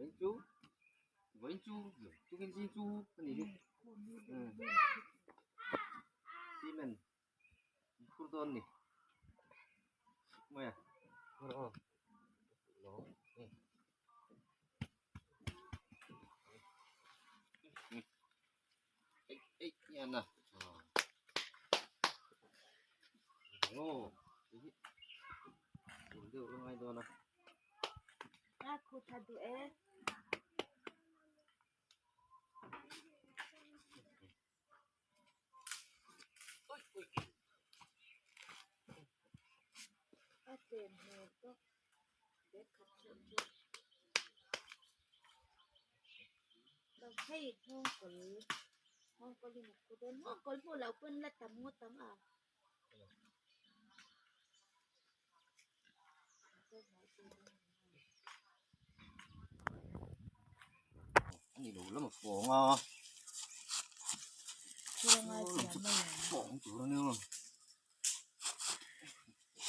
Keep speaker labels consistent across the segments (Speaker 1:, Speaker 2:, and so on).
Speaker 1: Vawiin chu vawiin chu tukin zing chu a ni hi cement an phur dawn a ni mai a
Speaker 2: A khu tha duh e. A tlem hmel bawk bag khat theuh chu. Hei nghawngkawl nghawngkawl in a khu dawn nghawngkawl hmuh loh pawn la tam ngawt ang a.
Speaker 1: Ani lo lam a pawng a pawng tur a nia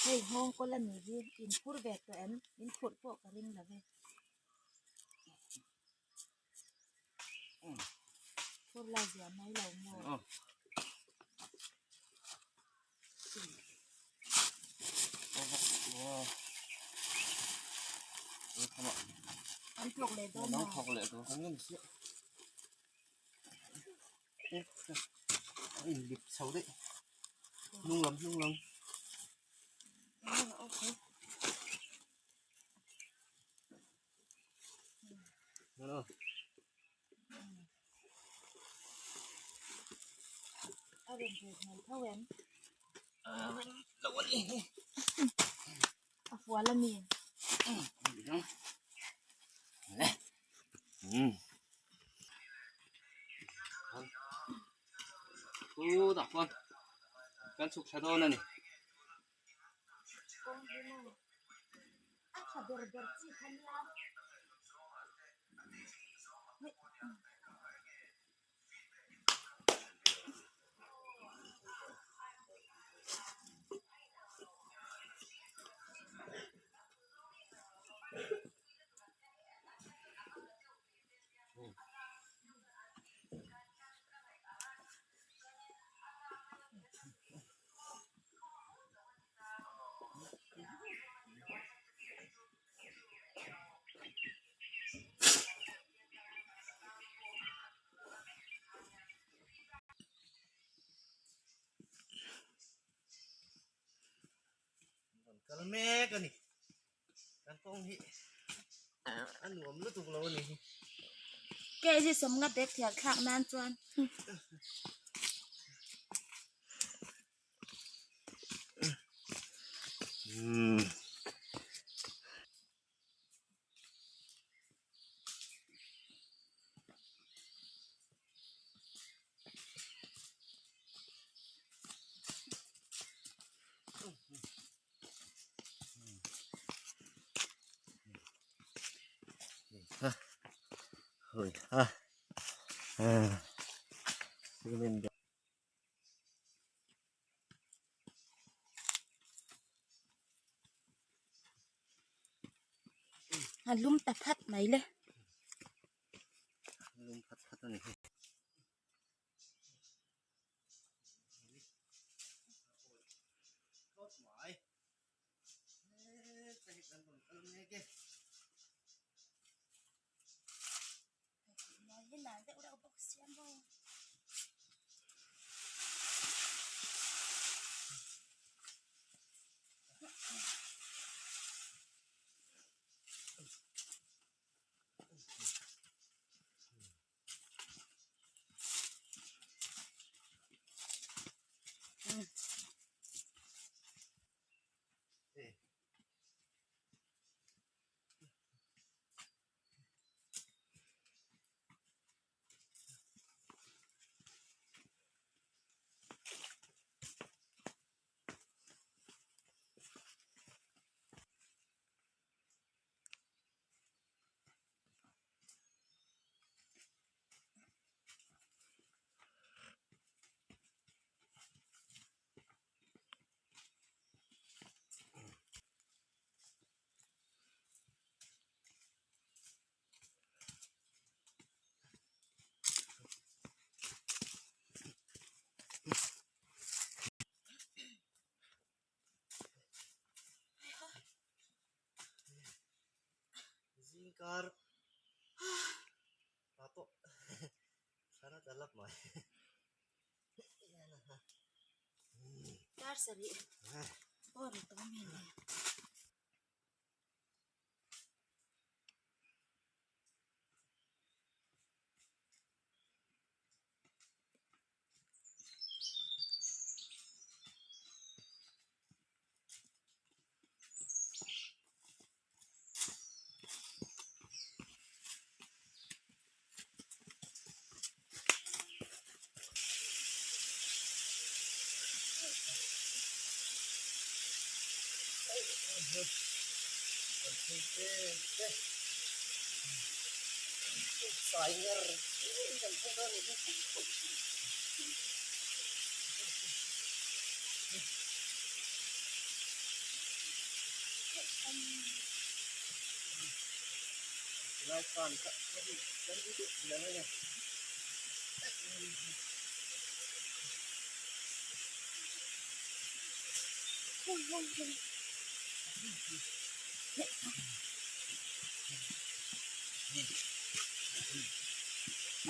Speaker 2: hei nghawngkawl a ni hi in phur ve tawh em in phurh pawh ka ring lo ve phur lai zia mai lo maw. An thawk leh dawn
Speaker 1: maw? An thawk leh dawn kan ngen chiah. A inlip chho daih. Hnung lam hnung lam.
Speaker 2: A rawn ve hmel tho em? A fual a mi?
Speaker 1: Thu tak chuan kan chhuk thla dawn a ni.
Speaker 2: Kawng hi maw? A tha ber ber chi kha nia.
Speaker 1: Kal mek a ni kan kawng hi a nuam lutuk lo a ni hi.
Speaker 2: Kei hi sawmnga bag thial thlak nan chuan. A lum ta phat mai le.
Speaker 1: Lum phat phat a ni hi. Kar ah pawh thlan a tla lap mai.
Speaker 2: Kar sarih pawh a ri tawh a mi le.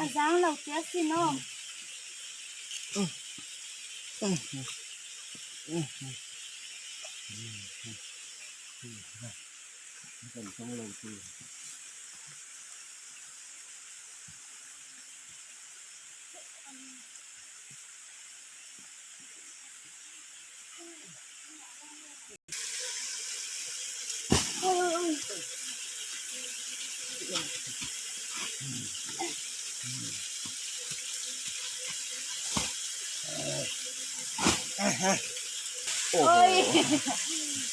Speaker 2: A zang lo te asin aw. Ôi.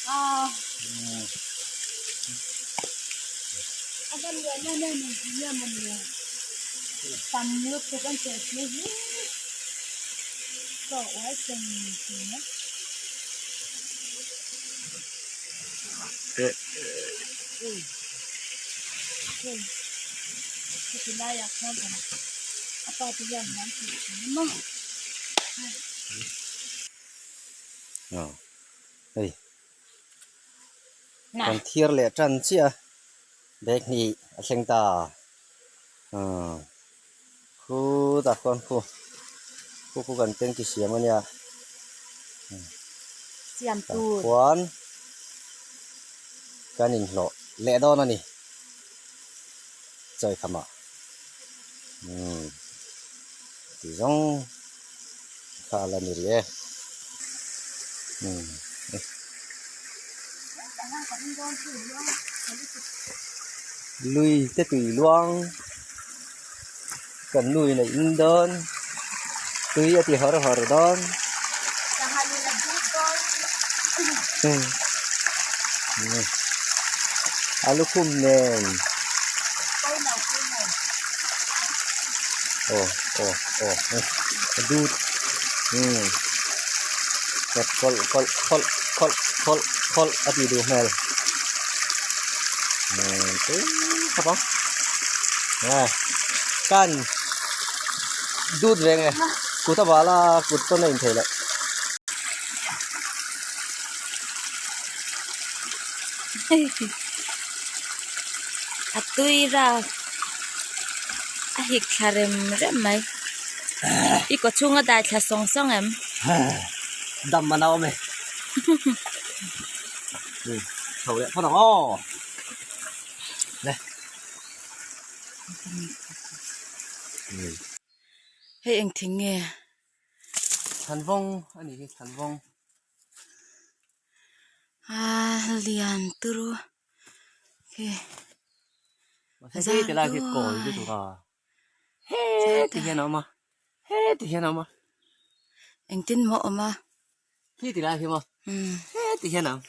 Speaker 2: À. A kan lian em em nge mawni tam lutuk an chei si hi chaw uai cheng cheng a. Hei heti laiah khan kan a pa te hian an tih thin a maw.
Speaker 1: Hei kan thiar leh tan chiah a bag hnih a thleng ta umm khutah khuan khu khu khu kan tanki siam a nia tah khuan kan inhlawh leh dawn a ni chawi khamah umm tih zawng kha a la ni rih e umm. Lui te tui luang kan nu in a in dawn tui a ti har har dawn a lukhum nen aw aw aw a dut umm kawlh kawlh khawlh khawlh khawlh khawlh a tih duh hmel umm tui khawp ang nge kan dut ve nge kut a bal a kut pawn a inthei loh.
Speaker 2: A tui rak a hik thla rem rem mai i kaw chhung a dai thla sawng sawng em.
Speaker 1: Dam a nauam e chho leh phawt ang aw le.
Speaker 2: Hei engthing nge?
Speaker 1: Thlanvawng a nih hi thlanvawng.
Speaker 2: A lian turu khi
Speaker 1: He ti lai khi kawi lutuk a he ti hian a awm a he ti hian a awm a
Speaker 2: engtin maw awm a
Speaker 1: khi ti lai khi maw he ti hian a awm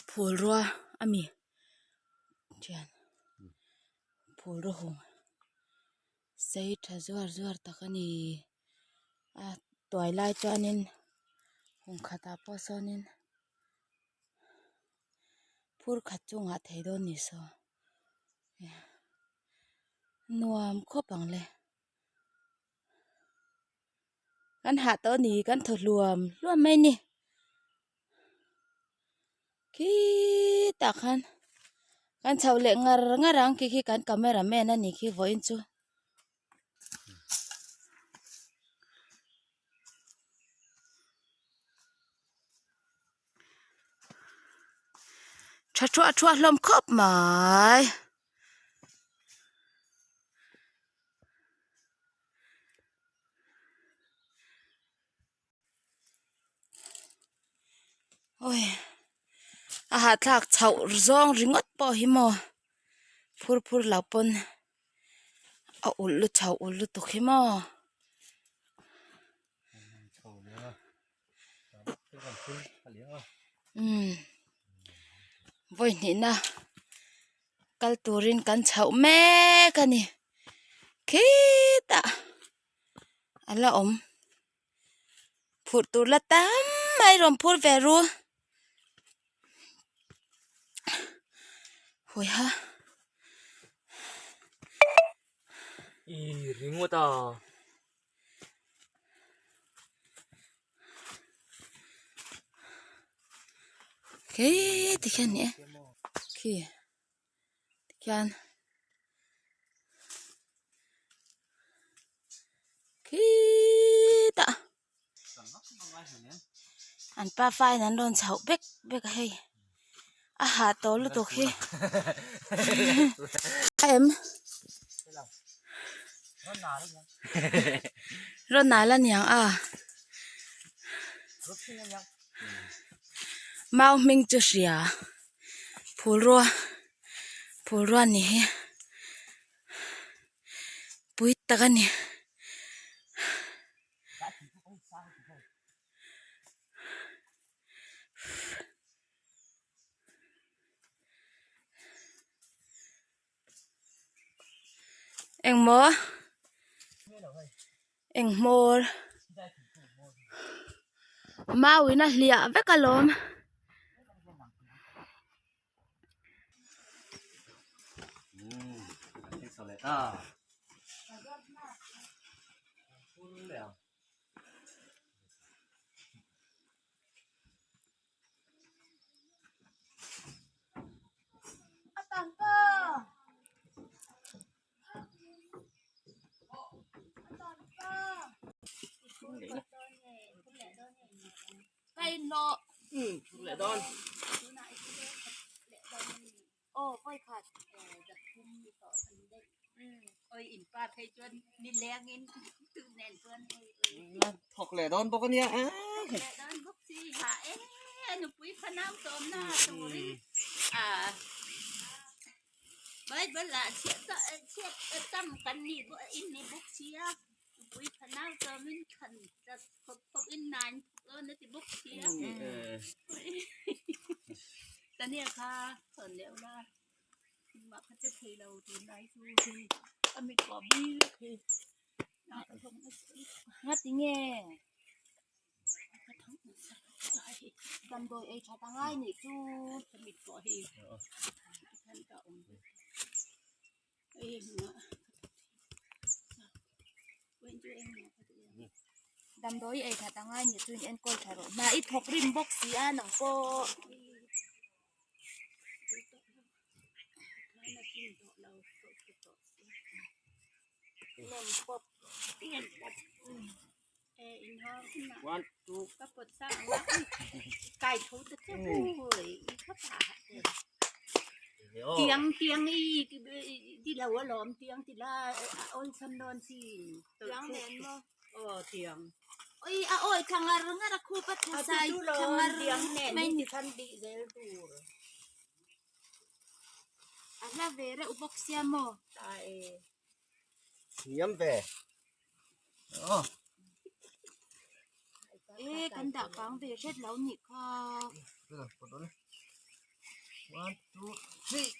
Speaker 2: phul rua a mi thian phul rua hung sei tha zuar zuar tak a ni a tuai lai chuanin hung khatah pawh sawnin phur khat chu ngah thei dawn ni saw nuam khawp ang le kan hah tawh a ni kan thaw hluam hluam mai a ni. Khitah khan kan chhoh leh ngar ngar ang khi khi kan camera man a nih khi vawiin chu. Tha thuah thuah hlawm khawp mai. Awi a hahthlak chhoh zawng ringawt pawh hi maw phur phur lo pawn a ulh lu chho ulh lutuk hi maw. Umm vawi hnihna kal turin kan chhoh mek a ni khitah a la awm. Phurh tur la tam mai rawn phur ve ru hawi ha
Speaker 3: i ringawt a
Speaker 2: khi tikhian ni e khi tikhian Khitah an pafa in an rawn chhoh bek bek a hei a hah tawh lutuk hi a em rawn nal a niang a mau hming chu hria phulrua phulrua ni hi. Pui tak a ni. Engmaw eng hmawr mau in a hliah vek alawm.
Speaker 1: Thawk leh dawn bawk a nia
Speaker 2: Ngati nge damdawi ei that a ngai nih chu Damdawi ei that a ngai nih chu in enkawl tha rawh hna i thawk rim bawk si a nang pawh. Oi a awi thla ngar ngar a khup a thla sai thla ngar mai ni. A hla ve reuh bawk sia maw.
Speaker 1: Hniam ve.
Speaker 2: E kan dah kang ve hret lo nih kha.
Speaker 1: One, two, three.